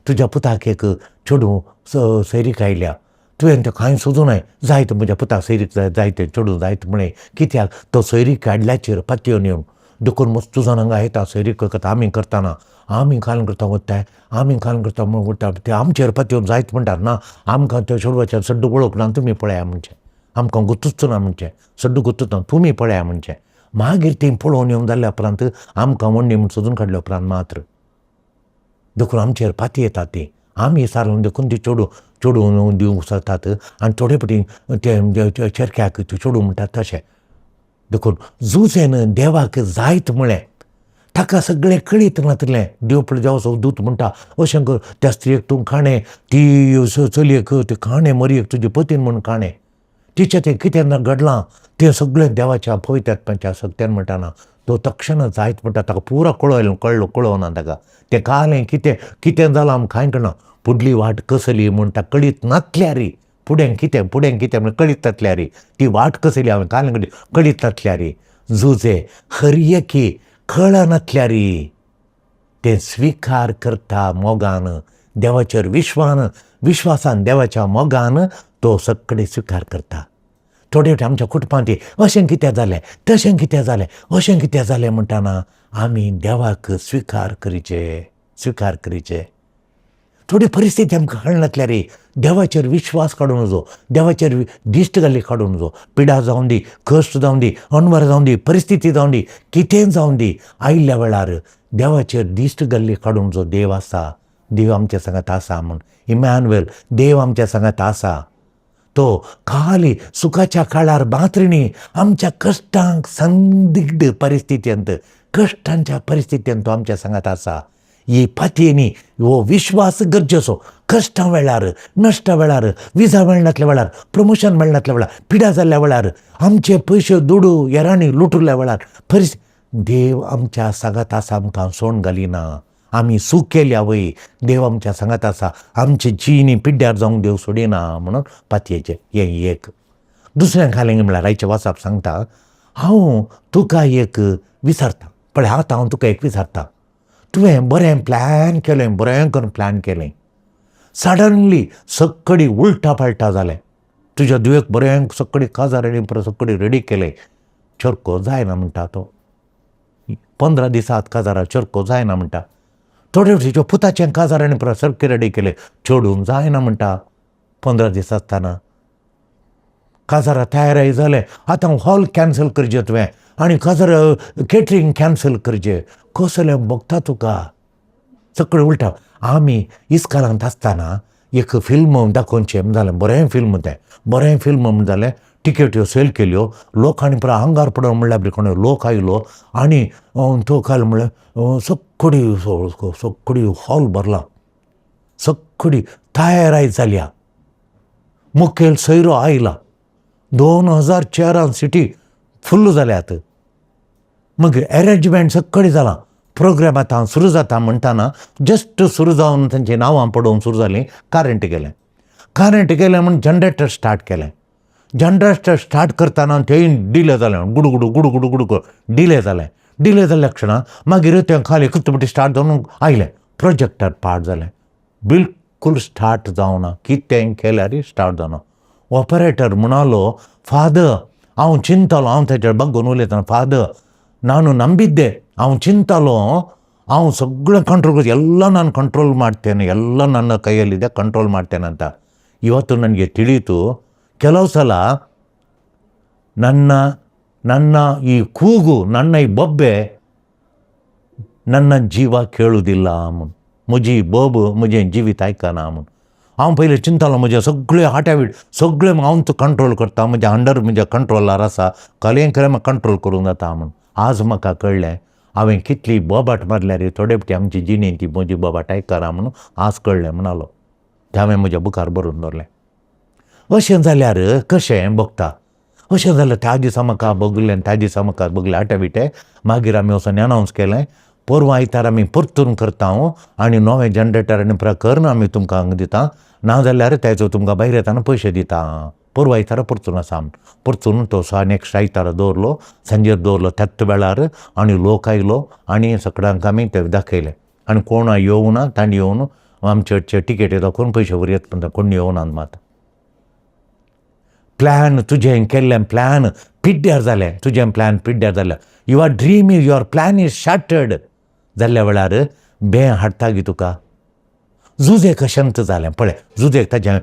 तुज्या पुताक एक चेडूं सैरीक आयल्या, तुवें तें कांय सोदूं, जायत म्हज्या पुताक सैरीक जाय तें चेडूं जायत म्हळें. कित्याक तो सैरीक हाडल्याचेर पातयेवन येवन. देखून मस्त जाण हांगा येता, सैरीक करता. आमी करतना आमी काल करता वताय, आमी काल करता म्हूण वता, ते आमचेर पातयेवन जायत म्हणटात. ना, आमकां त्यो चेडवाचेर सड्डू वळख ना, तुमी पळया म्हणचें, आमकां गुत्तूच ना म्हणचें, सड्डू गुत्तूच ना, तुमी पळया म्हणचें. मागीर तीं पळोवन येवन जाल्या उपरांत आमकां वण्णी म्हूण सोदून काडल्या उपरांत मात्र. देखून आमचेर पाती येतात ती आमी सारून. देखून ती चेडूं चेडूं दिवंक सोदतात आनी थोडे फावटी ते चेरक्याक चेडूं म्हणटात तशें. देखून जुजेन देवाक जायत म्हळें. ताका सगळें कळीत नासलें. देव पळय, देवाचो दूत म्हणटा, अशें कर, त्या स्त्रियेक तूं खाणें, ती चलयेक ती खाणें, मरयेक तुजे पतीन म्हूण खाणें. तिचें तें कितें ना घडलां तें सगळें देवाच्या पवित्र आत्म्याच्या सत्यान म्हणटाना तो तक्षण जायत म्हणटा. ताका पुरो कळयलें, कळ्ळो, कळोना ताका तें कालें कितें कितें जालां आमकां कांय कळना. फुडली वाट कसली म्हूण ताका कळीत नासल्यार, फुडें कितें फुडें कितें म्हण कळीत नासल्यार, ती वाट कसली हांवें कालें कळीत नासल्यार, जुजे हरयेकी कळनासल्यार तें स्विकार करता मोगान, देवाचेर विश्वान विश्वासान, देवाच्या मोगान तो सगळे स्विकार करता. थोडे फावटी आमच्या कुटुंबांत अशें कितें जालें, तशें कितें जालें, अशें कितें जालें म्हणटना आमी देवाक स्विकार करचे, स्विकार करचे. थोडी परिस्थिती आमकां कळनासल्यार देवाचेर विश्वास काडूं नजो, देवाचेर दिश्ट घाली काडूं नजो. पिडा जावं दी, कश्ट जावं दी, अणवर जावं दी, परिस्थिती जावं दी, कितें जावं दी, आयिल्ल्या वेळार देवाचेर दिश्ट घाल्ली काडूं नजो. देव आसा, देव आमच्या सांगात आसा म्हूण. इमॅन्युएल देव आमच्या सांगात आसा. तो खाली सुखाच्या काळार मात्र न्ही, आमच्या कश्टांक संदिग्ध परिस्थितींत, कश्टांच्या परिस्थितींत तो आमच्या सांगात आसा. ही पातयेनी हो विश्वास गरजेचो. कश्टां वेळार, नश्टा वेळार, विजा मेळनासल्या वेळार, प्रमोशन मेळनासल्या वेळार, पिडा जाल्ल्या वेळार, आमचे पयशे दुडू येरांनी लुटुल्ल्या वेळार परिस्थिती, देव आमच्या सांगात आसा, आमकां सोण घालिना. आमी चूक केल्या वय, देव आमच्या सांगात आसा. आमची जिणी पिड्ड्यार जावंक देव सोडिना म्हणून पातयेचें हें एक. दुसऱ्यां खालें म्हळ्यार आयचें वाचप सांगता, हांव तुका एक विचारता पळय, आतां हांव तुका एक विचारता. तुवें बरें प्लॅन केलें, बरें करून प्लॅन केलें, सडनली सगळी उल्टा पालटा जालें. तुज्या धुवेक बरें सगळी काजार आनी परत सगळी रेडी केलें, चरको जायना म्हणटा तो. 15 दिसात काजारा, चरको जायना म्हणटा. थोडे तुज्या पुताचें काजार आनी परत सारकें रेडी केलें, चेडूं जायना म्हणटा 15 दीस आसतना. काजारा तयारी जालें, आतां हॉल कॅन्सल करचें तुवें आनी काजार केटरींग कॅन्सल करचें. कसलें भोगता तुका, सगळें उल्टा. आमी इस्कालांत आसतना एक फिल्म दाखोवचें जालें. बरें फिल्म तें, बरें फिल्म म्हण जालें. टिकेट्यो सेल केल्यो, लोकांनी पुरो आंगार पडोन म्हणल्यार कोण लोक आयलो आनी तो काल म्हणल्यार सगळी सगळी हॉल भरला, सगळी तयाराय जाल्या, मुखेल सोयरो आयला, 2000 चेअरां सिटी फुल्ल जाल्यात, मागीर एरेंजमेंट सगळें जालां. प्रोग्राम आतां सुरू जाता म्हणटाना जस्ट सुरू जावन तांचीं नांवां पडोवंक सुरू जालीं, करंट गेलें. करंट गेलें म्हूण जनरेटर स्टार्ट केलें. जनरेटर स्टार्ट करतना थंय डिले जालें, गुडगुडू गुडगुडू गुडगुडू डिले जालें. डिले जाल्ल्या क्षणा मागीर तें खाली कुत्तुबुटी स्टार्ट जावन आयलें. प्रोजेक्टर पाड जालें, बिलकूल स्टार्ट जावना, कितें केल्यार स्टार्ट जावना. ऑपरेटर म्हणालो, फादर हांव चिंतलो, हांव ताच्या बग्गून उलयतना, फादर ನಾನು ನಂಬಿದ್ದೆ, हांव ಚಿಂತಲೋ हांव सगळें ಕಂಟ್ರೋಲ್, ಎಲ್ಲ ನಾನು ಕಂಟ್ರೋಲ್ ಮಾಡ್ತೇನೆ, ಎಲ್ಲ ನನ್ನ ಕೈಯಲ್ಲಿದೆ, ಕಂಟ್ರೋಲ್ ಮಾಡ್ತೇನೆ ಅಂತ. ಇವತ್ತು ನನಗೆ ತಿಳಿಯಿತು, ಕೆಲವು ಸಲ ನನ್ನ ನನ್ನ ಈ ಕೂಗು, ನನ್ನ ಈ ಬೊಬ್ಬೆ ನನ್ನ ಜೀವ ಕೇಳುವುದಿಲ್ಲ. म्हजी बोब म्हजें जिवीत आयकना म्हूण हांव पयलीं चिंतलो, म्हजें सगळें आट्यावीट सगळें हांव कंट्रोल करता, म्हज्या अंडर म्हज्या कंट्रोलार आसा, कलें कलें म्हाका कंट्रोल करूंक जाता म्हूण. आज म्हाका कळ्ळें, हांवें कितली बोबाट मारल्यार थोडे फावटी आमची जिणेंत ती म्हजी बोबाट आयकना म्हणून आज कळ्ळें म्हणालो. तें हांवें म्हज्या बुकार बरोवन दवरलें. अशें जाल्यार कशें भोगता, अशें जाल्यार त्या दिसा म्हाका भोगलें, त्या दिसा म्हाका भोगलें आट्याविटे. मागीर आमी वचोन अनावन्स केलें, पोरवां आयतार आमी परतून करता आनी नवें जनरेटर आनी प्रकरण आमी तुमकां हांगा दिता, नाजाल्यार तेजो तुमकां भायर येतना पयशे दिता. पोरवां आयतारा परतून आसा. परतून तो नेक्स्ट आयतारा दवरलो, सांजेर दवरलो त्याच वेळार, आनी लोक आयलो आनी सगळ्यांक आमी ते दाखयले. आनी कोण येवना, तांणी येवन आमचे टिकेटी दाखोवन पयशे व्हरयत म्हणटा, कोण येवना. मात प्लॅन तुजें केल्लें प्लॅन पिड्ड्यार जालें, तुजें प्लॅन पिड्ड्यार जालें. Your dream is, your plan is shattered जाल्ल्या वेळार बें हाडटा गी तुका. जुजेक अशेंच जालें पळय, जुजेक ताजें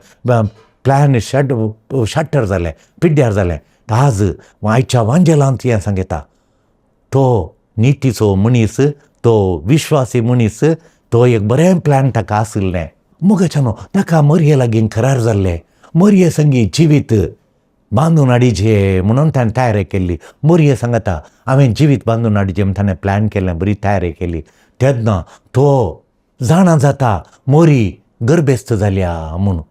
प्लॅन शटर जालें, पिड्ड्यार जालें. आज आयच्या वांजेलांत हें सांगता, तो नितीचो मनीस, तो विश्वासी मनीस, तो एक बरें प्लॅन ताका आशिल्लें. मुगाच्यानो ताका मरये लागीं करार जाल्लें, मरये संगी जिवीत बांदून हाडीचे म्हणून ताणें तयारी केल्ली. मरये सांगता हांवें जिवीत बांदून हाडचें म्हूण ताणें प्लॅन केलें, बरी तयारी केली. तेन्ना तो जाणा जाता मोरी गर्भेस्त जाल्या म्हूण.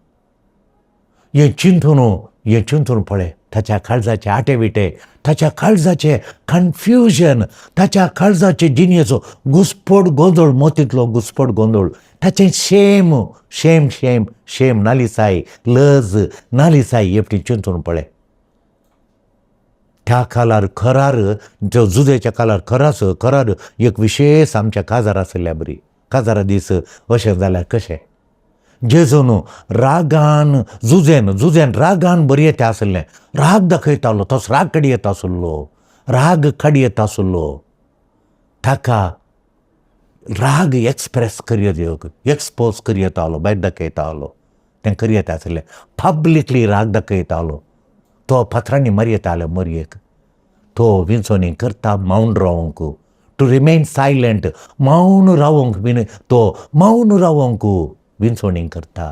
हें चिंतून, हें चिंतून पळय, ताच्या काळजाचे आटे विटे, ताच्या काळजाचे कन्फ्युजन, ताच्या काळजाचे जिणेचो घुस्पट गोंदळ, मोतींतलो घुस्पट गोंदळ, ताचें शेम शेम शेम शेम, नालिसाय, लज, नालिसाय, एकटी चिंतून पळय. त्या काळार खरार, त्यो जुदेच्या काळार खरास खरार एक विशेश आमच्या काजार आशिल्ल्या बरी काजारा दीस अशें जाल्यार कशें जेजून रागान जुजेन जुजेन रागान बरयत आसलें, राग दाखयतालो, तोच राग काडयेत आसलो, राग काडयेत आसलो. ताका राग एक्सप्रेस करयत, एक्सपोज करयतालो, भायर दाखयतालो, तें करयत आसलें, पब्लिकली राग दाखयतालो. तो फातरांनी मारयतालो मरयेक. तो विंचोनी करता मौन रावंक, टू रिमेन सायलंट, मौन रावंक बीन, तो मौन रावंक विंचोणी करता.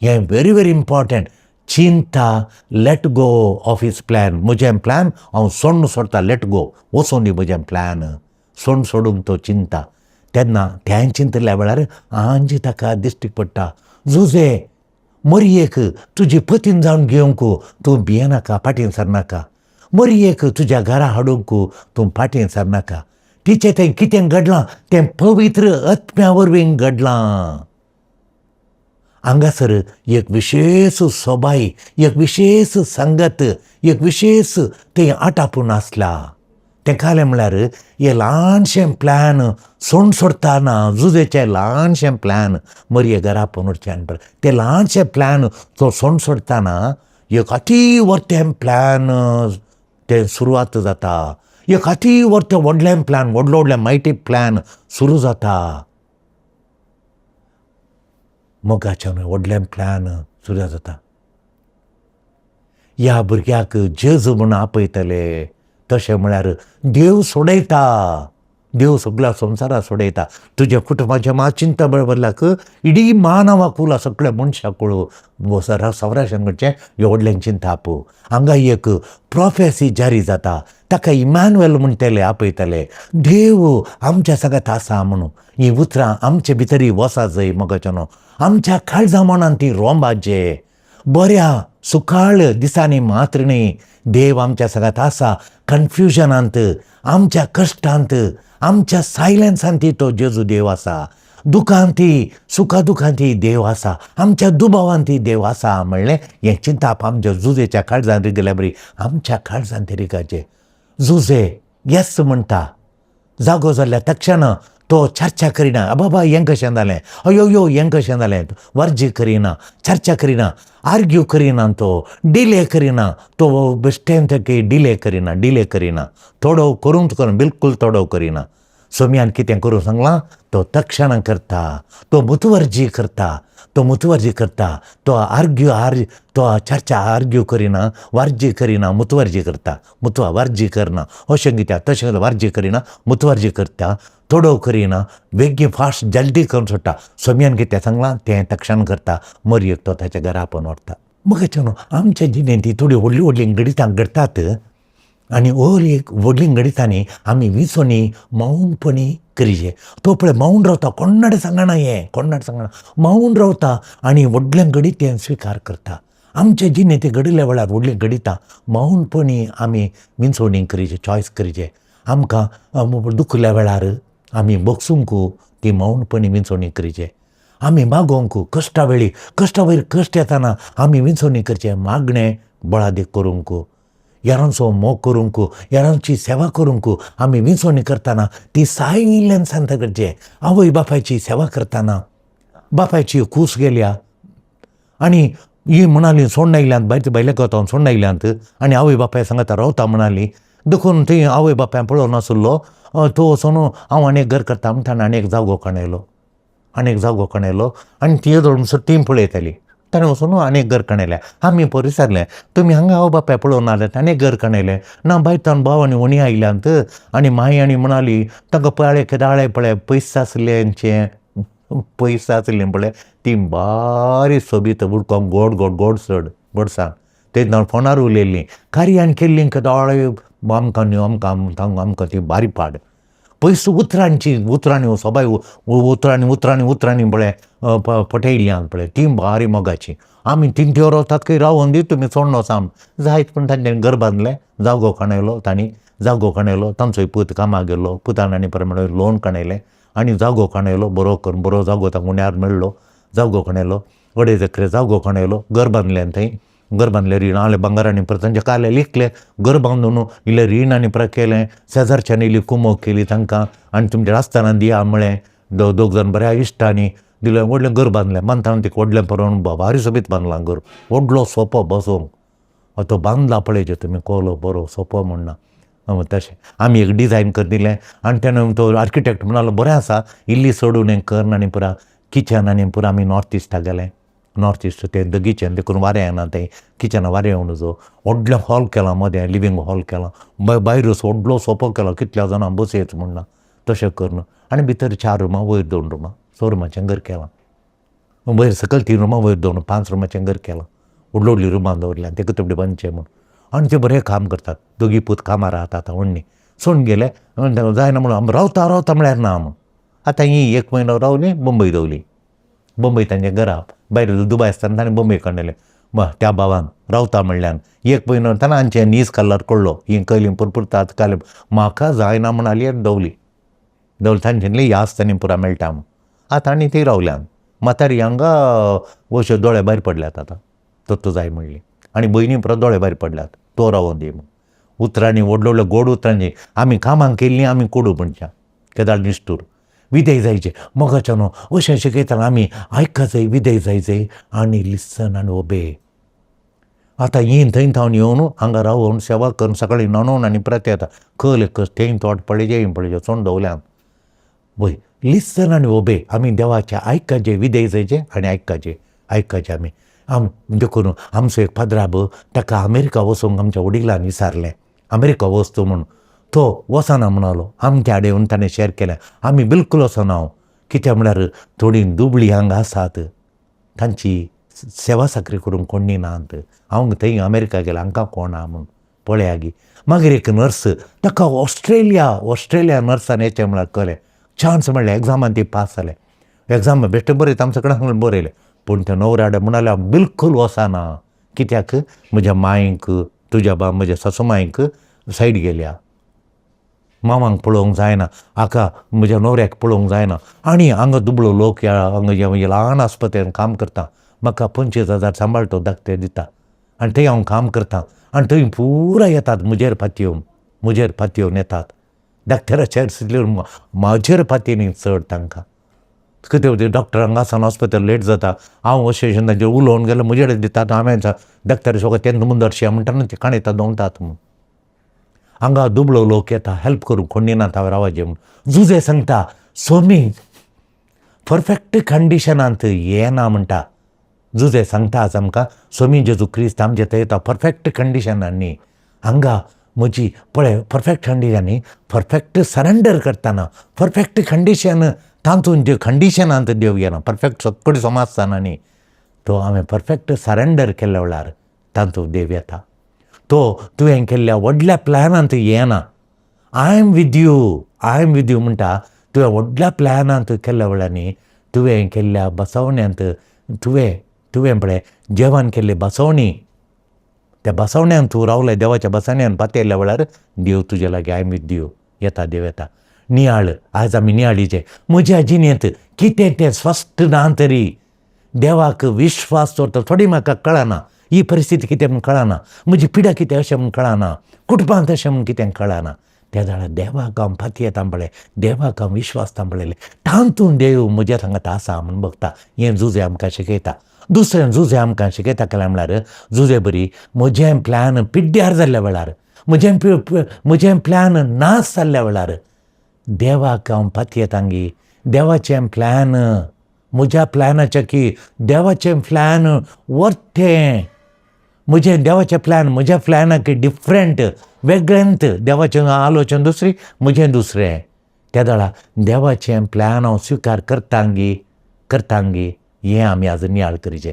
हें व्हेरी व्हेरी इम्पॉर्टंट. चिंता, let go of his plan. म्हजें प्लॅन हांव सोडून सोडटा, let go, वचोन दी म्हजें प्लॅन सोड सोडूंक तो चिंता. तेन्ना तें चिंतल्या वेळार आंजी ताका दिश्टीक पडटा, जुजे मरयेक तुजी पतीन जावन घेवंक तूं भियेनाका, फाटीं सरनाका. मरयेक तुज्या घरा हाडूंक तूं फाटीं सरनाका. तिचें तें कितें घडलां तें पवित्र आत्म्या वरवीं घडलां. हांगासर एक विशेश सोबाय, एक विशेश संगत, एक विशेश थंय आटापून आसला. तें कालें म्हळ्यार हें ल्हानशें प्लॅन सोड सोडटाना, जुजेचें ल्हानशें प्लॅन मरये घरा पळोवचें, तें ल्हानशें प्लॅन तो सोड सोडटाना एक अती व्हडलें प्लॅन तें सुरवात जाता. एक अती व्हडलें व्हडलें प्लॅन, व्हडलो व्हडलें मायटी प्लॅन सुरू जाता. मोगाचें व्हडलें प्लॅन सुरू जाता. ह्या भुरग्याक जेजू म्हूण आपयतले, तशें म्हळ्यार देव सोडयता, देव सगळ्या संवसाराक सोडयता. तुज्या कुटुंबाचें मात चिंता बदलाक इडी मानवा कुला सगळ्या मनशाक संरक्षण करचें हें व्हडलें चिंताप. हांगा एक प्रोफेसी जारी जाता, ताका इमानुएल म्हणटले, आपयतले, देव आमच्या सगळ्यात आसा म्हणून. हीं उतरां आमचे भितरी वसा जय मोगाच्यानो, आमच्या काळजा मनान ती रोंबाचे. बऱ्या सुकाळ दिसांनी मात्र न्ही, देव आमच्या सगळ्यात आसा. कन्फ्युजनांत, आमच्या कश्टांत, आमच्या सायलन्सांत तो जेजू देव आसा, दुखांती सुखा दुखांती देव आसा, आमच्या दुबावांती देव आसा म्हणलें हें चिंताप आमच्या जुजेच्या काळजान रिगल्या बरी आमच्या काळजान रिगाचें. जुजे येस म्हणटा, जागो जाल्ल्या तक्षण तो चर्चा करिना, बाबा हें कशें जालें, अयो यो हें कशें जालें, वर्जी करिना, चर्चा करिना, आर्ग्यू करिना, तो डिले करिना, तो बेश्टें तेका डिले करिना, डिले करिना, थोडो करूंक करून बिलकूल थोडो करिना. सोम्यान कितें करूं सांगलां तो तक्षण करता, तो मुतवर्जी करता, तो मुतवर्जी करता, तो आर्ग्यू आर् तो चर्चा आर्ग्यू करिना, वार्जी करिना, मुतवर्जी करता, मुतवा वार्जी करना, अशें कित्याक तशें वार्जी करिना, मुतवर्जी करता, थोडो करिना, बेगीन फास्ट जल्दी करून सोडटा. सोम्यान कितें सांगलां तें तक्षण करता, मरयेक तो ताच्या घरा आपोवन व्हरता. मगेचे न्हू आमच्या जिणेंत ती थोडीं व्हडलीं व्हडलीं घडितां घडटात आनी व्हडली व्हडलीं घडितांनी आमी विंचोनी मौनपणी करीजे. तो पळय मौन रावता, कोणाडे सांगना, हें कोणाडे सांगना, मौन रावता आनी व्हडलें घडीत तें स्विकार करता. आमचे जिणेंत घडिल्ल्या वेळार व्हडलीं घडितां मौनपणी आमी विंचोवणी करीचे, चॉयस करीचे. आमकां दुखल्या वेळार आमी बोगसूंक ती मौनपणी विंचोवणी करीचे. आमी मागोवंक कश्टा वेळी, कश्टा वयर कश्ट येताना आमी विंचोवणी करचें, मागणें बळादीक करूंक, यारांचो मोग करूंक, यारांची सेवा करूंक आमी विंचोवणी करतना ती सायलन्सान करचें. आवय बापायची सेवा करतना बापायची कूस गेल्या आनी ही म्हणाली सोडून आयल्यांत, भायर भायल्या गांवांत सोडून आयल्यांत आनी आवय बापाय सांगता रावता म्हणाली, देखून थंय आवय बापायन पळोवन नासलो, तो वचोन हांव आनी एक घर करता म्हणटा आनी एक जागो कणयलो, आनी एक जागो कणयलो आनी ती येदोळ म्हणसर ती पळयताली. ताणें वचून आनी एक घर कणयलें. आमी पोर विचारलें, तुमी हांगा आवय बापाय पळोवन आयल्यात आनी एक घर कणयलें ना, भायर ताण भाव आनी व्हनी आयल्यांत आनी माई आनी म्हणाली तांकां पळय केदाळे पळय पयस आसलें, पयस आसलें पळय ती बारीक सोबीत उडकोंक गोड गोड गोड चड गोडसाण तेन्ना फोनार उलयल्लीं कार्यान केल्लीं केदाळे आमकां न्हू आमकां आमकां ती बारीक पाड पयस उतरांची उतरांनी सबाय उतरांनी उतरांनी उतरांनी पळय पटयल्ली आहा पळय ती बारी मोगाची. आमी तिंट्यो रावतात खंय रावोन दी तुमी सोडून वचा जायत पूण तांच्यांनी घर बांदलें, जागो कणयलो, तांणी जागो कणयलो, तांचोय पूत कामाक गेल्लो, पुतान आनी प्रमाणे लोन कणयलें आनी जागो कणयलो, बरो करून बरो जागो तांकां उण्यार मेळ्ळो, जागो कणयलो, अडेज एकरे जागो कणयलो, घर बांदलें थंय, घर बांदलें रीण आसलें भांगरांनी परत तांचे काले लिखले, घर बांदून इल्लें रीण आनी परत केलें, शेजारच्यांनी इल्ली कुमोक केली तांकां आनी तुमच्या आसतना दिया म्हळें, दोग जाण बऱ्या इश्टांनी दिलें, व्हडलें घर बांदलें, बांदतना तें व्हडलें परोवन भारी सोबीत बांदलां घर, व्हडलो सोपो बसोवंक तो बांदला पळयचें तुमी कोलो बरो सोपो म्हण ना तशें आमी एक डिजायन कर दिलें आनी तेणें तो आर्किटेक्ट म्हणालो बरें आसा इल्ली सोडून हें कर आनी पुरा किचन आनी पुरा आमी नॉर्थ इस्टाक गेले, नॉर्थ इस्ट तें दगीचें देखून वारें येना तें किचना वारें येवं नजो, व्हडलें हॉल केलां मदें लिवींग हॉल केलां, भायर व्हडलो सोपो केला कितल्या जाणां बसयत म्हण ना तशें करून आनी भितर 4 रुमां वयर 2 रुमां 6 रुमाचें घर केलां, वयर सकयल 3 रुमां वयर 2 5 रुमाचें घर केलां, व्हडली व्हडली रुमां दवरल्या तेका तेवढे बांदचें म्हूण आनी ते बरें काम करतात, दोगी पूत कामार रावतात आतां व्हडली सोडून गेले जायना म्हणून आमी रावता रावता म्हळ्यार ना म्हूण. आतां ही 1 म्हयनो रावली बंबय दवली, बंबय तांच्या घरा भायर दुबाय आसतना ताणें बंबय काडलें त्या भावान रावता म्हणल्यान 1 म्हयनो ताणें आमचें नीस कलर कळ्ळो ही कयली पुरपुरतात काल म्हाका जायना म्हणाली आनी दवली दवली तांच्यांतली यास तांणी पुरा मेळटा म्हूण. आतां आनी ती रावल्यान म्हातारी हांगा अश्यो दोळे भायर पडल्यात आतां तत्तो जाय म्हणली आनी भयणी परत दोळे भायर पडल्यात तो रावोन दी म्हूण. उतरांनी व्हडलो व्हडलो गोड उतरांनी आमी कामांक केल्लीं आमी कोडू मनशां केदाळ निश्ठूर विधेय जायचे मोगाच्या न्हू अशें शिकयतना आमी आयकाचय विधेय जायचे आनी लिसन आनी ओबे. आतां ही थंय थावन येवन हांगा रावोन सेवा करून सकाळीं न्हाणोवन आनी परत येता कल कस थंय तोट पळयचें ही पळयचें चोण दवल्यान वय लिसन आनी ओबे आमी देवाचें आयकाचें विधेय जायचें आनी आयकाचें आयकाचें आमी आम देखून आमचो एक पाद्राब ताका अमेरिका वचूंक आमच्या वडिलान विचारलें अमेरिका वचतो म्हूण तो वचना म्हणालो आमच्या आड येवन ताणें शेअर केलें आमी बिलकूल वचना हांव कित्याक म्हळ्यार थोडीं दुबळी हांगा आसात तांची सेवा साकरी करूंक कोण नात हांव थंय अमेरिका गेलें हांकां कोण आहा म्हूण पळया गी. मागीर एक नर्स ताका ऑस्ट्रेलिया ऑस्ट्रेलिया नर्सान येचें म्हळ्यार कळ्ळें चान्स म्हणलें एग्जामान ती पास जालें एग्जाम बेश्टें बरयता आमचे कडेन बरयलें पूण त्या नवऱ्या म्हणाल्या बिलकूल वचना कित्याक म्हज्या मांयक तुज्या बा म्हज्या सासू मांयक सायड गेल्या मामांक पळोवंक जायना, हाका म्हज्या न्हवऱ्याक पळोवंक जायना. आनी हांगा दुबळो लोक ह्या हांगा म्हज्या ल्हान आस्पत्रेन काम करता, म्हाका 25,000 सांबाळटो धाकटे दिता आनी थंय हांव काम करता आनी थंय पुरा येतात म्हजेर पातयेवन, म्हजेर पातयेवन येतात. डॉक्टराचेर म्हाजेर पातयेनी चड तांकां. कितें डॉक्टर हांगा आसा हॉस्पिटल लेट जाता, हांव अशें अशें तांचेर उलोवन गेल्यार म्हजेर दितात. हांवें डॉक्टर सगळें तेंच मुंदरशें म्हणटा न्हू, ते काणयता दवरतात म्हूण. हांगा दुबळो लोक येता हेल्प करूंक कोण ना हांवें रावाचें म्हूण. जुजे सांगता सोमी परफेक्ट कंडिशनांत येना म्हणटा. जुजे सांगता आज आमकां सोमी जेजू क्रिस्त आमचे थंय येता परफेक्ट कंडिशनान न्ही. हांगा म्हजी पळय परफेक्ट कंडिशन न्ही, परफेक्ट सरेंडर करतना परफेक्ट कंडिशन तातूंत देव कंडिशनांत देव येना, परफेक्ट सगळें समजतना न्ही. तो हांवें परफेक्ट सरेंडर केल्ल्या वेळार तातूंत देव येता. तो तुवें केल्ल्या व्हडल्या प्लॅनांत येना. I am with you, I am with you म्हणटा. तुवें व्हडल्या प्लॅनांत केल्ल्या वेळार न्ही, तुवें केल्ल्या बसवण्यांत तुवें तुवें पळय जेवण केल्ली बसवणी, त्या बसवण्यान तूं रावलें देवाच्या बसवण्यान पातयल्ल्या वेळार देव तुजे लागीं I am with you येता, देव येता. नियाळ आज आमी नियाळीचे म्हज्या जिणेंत कितें तें स्पश्ट ना तरी देवाक विश्वास दवरता. थोडी म्हाका कळना ही परिस्थिती कितें म्हूण कळना, म्हजी पिडा कितें अशें म्हूण कळना, कुटुंबांत अशें म्हूण कितें कळना. त्या जाल्यार देवाक हांव पातयेता पळय, देवाक हांव विश्वास पळयलें, तातूंत देव म्हज्या सांगात आसा म्हूण बगता. हें जुजे आमकां शिकयता. दुसरें जुजे आमकां शिकयता केलें म्हळ्यार जुजे बरी म्हजें प्लॅन पिड्ड्यार जाल्ल्या वेळार, म्हजें प्लॅन नाश जाल्ल्या वेळार देवाक हांव पातयेतांगी. देवाचें प्लॅन म्हज्या प्लॅनाचें की देवाचें प्लॅन वर्तें, म्हजें देवाचें प्लॅन म्हज्या प्लॅनाक डिफरंट वेगळेंत, देवाचें आलोचन दुसरी म्हजें दुसरें. त्या वेळार देवाचें प्लॅन हांव स्विकार करतांगी करतांगी हें आमी आज नियाळ करचें.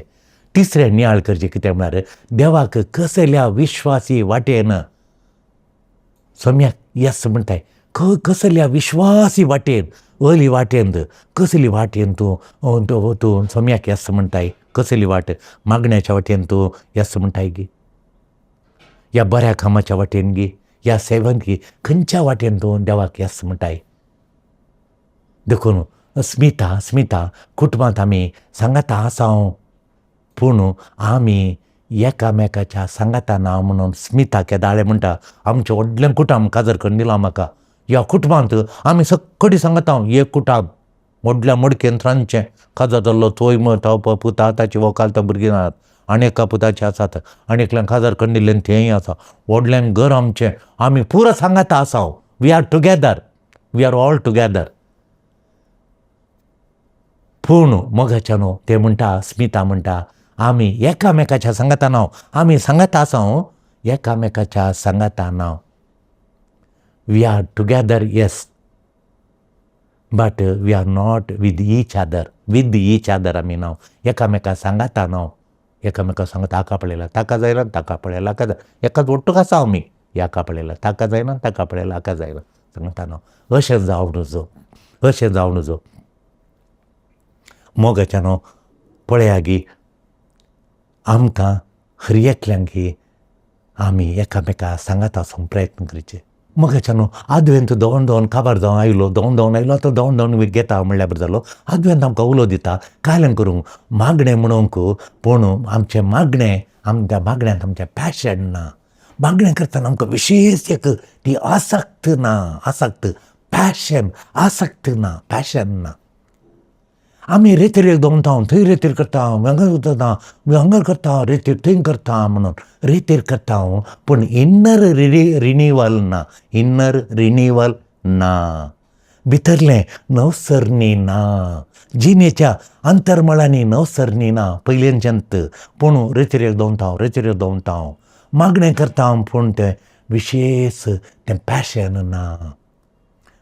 तिसरें नियाळ करचें कितें म्हळ्यार देवाक कसल्या विश्वासी वाटेन सोम्याक येस म्हणटाय, कसल्या विश्वासी वाटेन अली वाटेन कसली वाटेन तूं तूं सोम्याक येस म्हणटाय, कसली वाट मागण्याच्या वाटेन तूं येस म्हणटाय गी, ह्या बऱ्या कामाच्या वाटेन गी, ह्या सेवेन गी, खंयच्या वाटेन तूं देवाक येस म्हणटाय. देखून स्मिता स्मिता कुटुंबांत आमी सांगाता आसा पूण आमी एकामेकाच्या सांगाता ना म्हणून स्मिता केदाळे म्हणटा. आमचें व्हडलें कुटुंब काजर करून दिलां म्हाका. ह्या कुटुंबांत आमी सगळीं सांगाता एक कुटुंब व्हडल्या मडकेन रांदचें काजर जाल्लो तोय पुता ताची व्हंकल भुरगीं आसात आनी एका पुताची आसात आनी एकल्यान काजार करून दिल्लें तेंय आसा. व्हडलें घर आमचें, आमी पुरो सांगाता आसा. We are together, we are all together. पूण मोगाच्या न्हू ते म्हणटा स्मिता म्हणटा आमी एकामेकाच्या सांगाता ना, आमी सांगाता आसा एकामेकाच्या सांगाता ना. We are together yes, but we are not with each other, with each other आमी ना, एकामेका सांगाता ना. एकामेका सांगता हाका पळयला ताका जायना, ताका पळयला हाका जायना, एकाच ಒಟ್ಟುಗ್ आसा आमी, हाका पळयला ताका जायना, ताका पळयला हाका जायना, सांगता न्हू. अशें जावं नजो, अशें जावं नजो. मोगाच्या न्हू पळया गी आमकां हर एकल्यांक आमी एकामेका सांगाता वचूंक प्रयत्न करचे. मोगाच्या न्हू आदवेंत दोन दोन काबार जावन आयलो, दोन दोन आयलो, आतां दोन दोन घेता म्हणल्यार बरें जालो. आदवेंत आमकां उलो दिता काल्यान करूंक मागणें म्हणूंक, पूण आमचें मागणें आमच्या मागण्यांत आमचें पॅशन ना. मागणें करतना आमकां विशेश एक ती आसक्त ना, आसक्त पॅशन आसक्त ना, पॅशन ना. आमी रेतीर दवरता, थंय रेतीर करता, हांगा करता, हांगा करता, रेतीर थंय करता म्हणून रेतीर करता हांव, पूण इन्नर रिनिवल ना, इन्नर रिनिवल ना, भितरलें नवसरणी ना, जिणेच्या अंतरमळांनी नवसरणी ना पयलींच्यान. पूण रेतीर दवरता, रेतीर दवरता हांव, मागणें करता हांव, पूण तें विशेश तें पॅशन ना.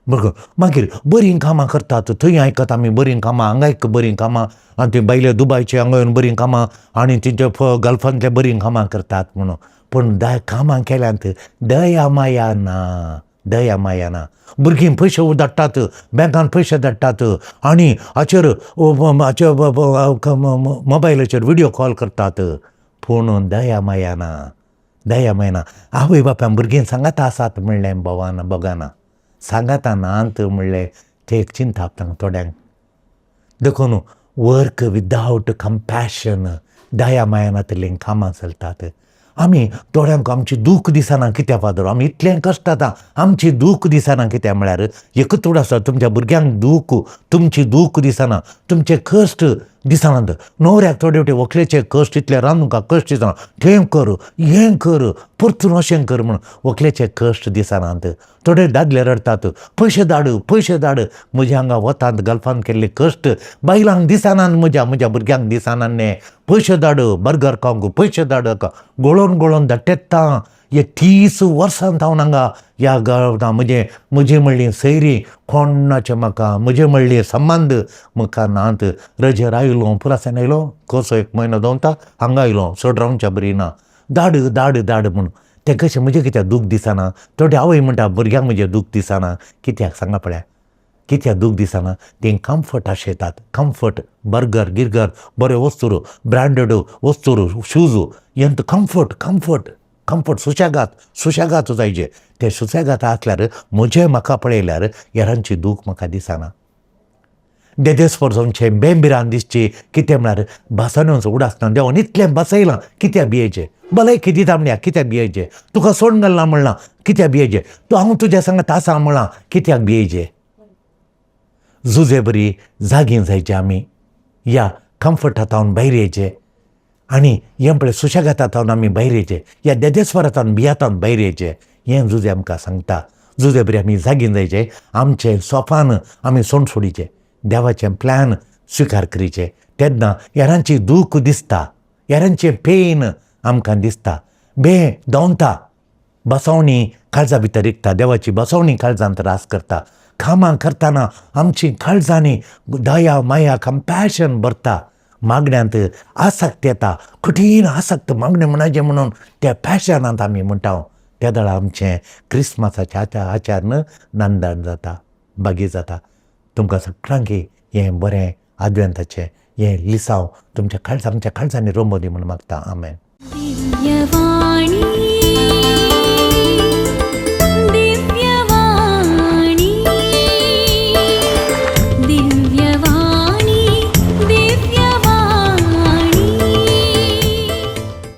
बघ मागीर बरीं कामां करतात थंय आयकता आमी बरीं कामां, हांगा एक बरीं कामां, आनी ती बायले दुबायचे हांगा येवन बरीं कामां आनी तेंच्या गल्फांतले बरीं कामां करतात म्हणून. पूण कामां केल्यांत दया माया ना, दया माया ना. भुरगीं पयशे धाडटात, बँकान पयशे धाडटात आनी हाचेर हाचेर मोबायलाचेर विडियो कॉल करतात, पूण दया माया ना, दया माया ना. आवय बापायन भुरगीं सांगाता आसात म्हणलें भोवाना बगाना. सांगाता नात म्हणलें तें एक चिंताप थोड्यांक. देखून वर्क विदावट कंपॅशन, दया माया नातिल्लीं कामां चलतात. आमी थोड्यांक आमची दूख दिसना कित्याक फादर, आमी इतलें कश्ट जाता, आमची दूख दिसना कित्याक म्हळ्यार एकूच उड आसा, तुमच्या भुरग्यांक दूख, तुमची दूख दिसना, तुमचे कश्ट दिसनात. न्हवऱ्याक थोडे फावटी व्हंकलेचे कश्ट इतले रांदूंक कश्ट दिसना, तें कर हें कर परतून अशें कर म्हूण व्हंकलेचे कश्ट दिसनात. थोडे दादले रडटात, पयशे धाड पयशे धाड, म्हज्या हांगा वतांत गल्फांत केल्ले कश्ट बायलांक दिसनात, म्हज्या म्हज्या भुरग्यांक दिसना न्ही, पयशे धाड बर्गर खावंक पयशे धाड, गळोवन गळोवन धाडटेता. हे 30 वर्सां हांव हांगा ह्या गांवां म्हजें म्हजी म्हणली सैरी कोणाचें म्हाका म्हजे म्हणली संबंद म्हाका नात. रजेर आयलो पुरासान आयलो, कसो एक म्हयनो दवरता हांगा आयलो, चड रावच्या बरी ना, धाड धाड धाड म्हूण तें कशें म्हजें कित्याक दूख दिसना. थोडे आवय म्हणटा भुरग्यांक म्हजें दूख दिसना कित्याक सांगा पळया, कित्याक दूख दिसना. तीं कम्फर्ट आशेतात, कम्फर्ट बर्गर गिर्गर बऱ्यो वस्तू, ब्रँडेड वस्तू, शूज हेंत कम्फर्ट कम्फर्ट कम्फर्ट, सुशेगात सुशेगात जायचे. ते सुशेगात आसल्यार म्हजें म्हाका पळयल्यार हेरांची दूख म्हाका दिसना. देदेस्पर जावचें, बेंबिरान दिसची, कितें म्हळ्यार भासानूच उडासना देवान इतलें बसयलां कित्याक भियेचें, भलायकी दिता म्हणया कित्याक भियेचें, तुका सोडून घालना म्हणलां कित्याक भियेचें, तूं हांव तुज्या सांगात आसा म्हणलां कित्याक भियेचें. जुजे बरी जागीं जायचें आमी, ह्या कम्फर्टा थावन भायर येयचें आनी हें पळय सुशेगाता थावन आमी भायर येयचें, ह्या देदेस्वरातावन भियातावन भायर येयचें, हें जुजे आमकां सांगता. जुजे बरी आमी जागीं जायचें, आमचें सोपान आमी सोंड सोडीचें, देवाचें प्लॅन स्विकार करीचें. तेन्ना हेरांची दूख दिसता, हेरांचें पेन आमकां दिसता, बे दवंता बसवणी काळजा भितर रिगता, देवाची बसवणी काळजांत रास करता. कामां करतना आमची काळजांनी दया माया कंपॅशन भरता, मागण्यांत आसक्त येता, कठीण आसक्त मागणें म्हणाचें म्हणून त्या पॅशनांत आमी म्हणटा. त्या वेळार आमचें क्रिसमसाचें आचार नंदन जाता, बागी जाता. तुमकां सगळ्यांक हें बरें आदवेंताचें हें लिसांव तुमच्या काळजा आमच्या काळजांनी रोमो दी म्हूण मागता. आमेन. दिव्यवाणी.